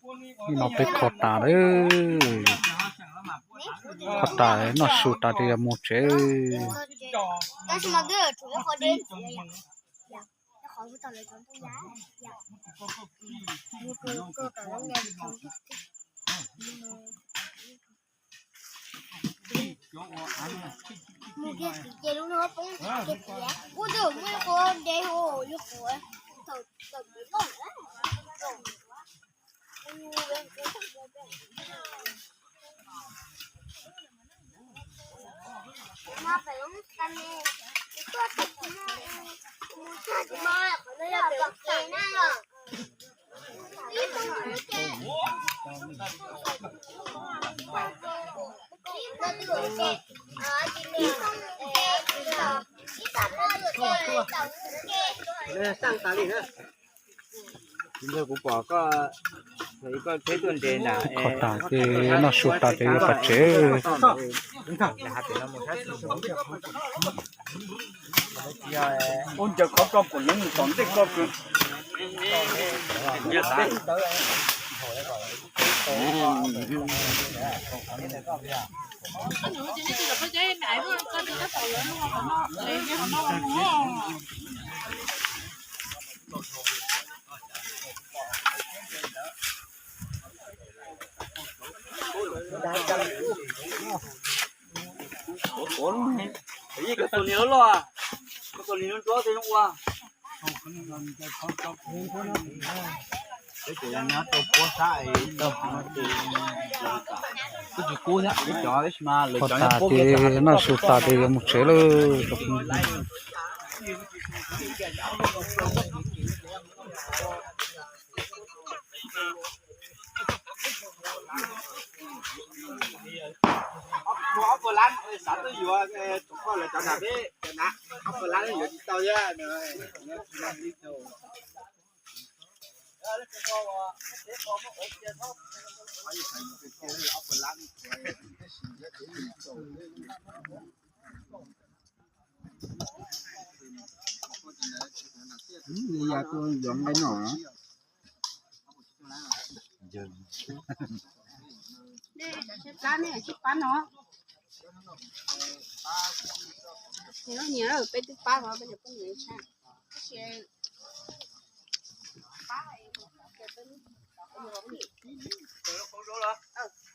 Ib no peb kho tas lawm, kho tas noj su tas ces yuav mus tsev. Kuv pom koj, koj teb tuaj nres na. Kho tas ces noj su tas ces yuav pais tsev. Ua ncaws qhov koj pum neev mus tom ntej koj kws. Kho tas ces noj su tas ces yuav mus tsev lawm. Yog tuaj yuav nqaij no. Peb twb pab os, peb cov poj niam tshaj.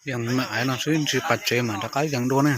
Yeej me aiv no xwb, ntsis pas tsev mas rov qab yeej dua ne.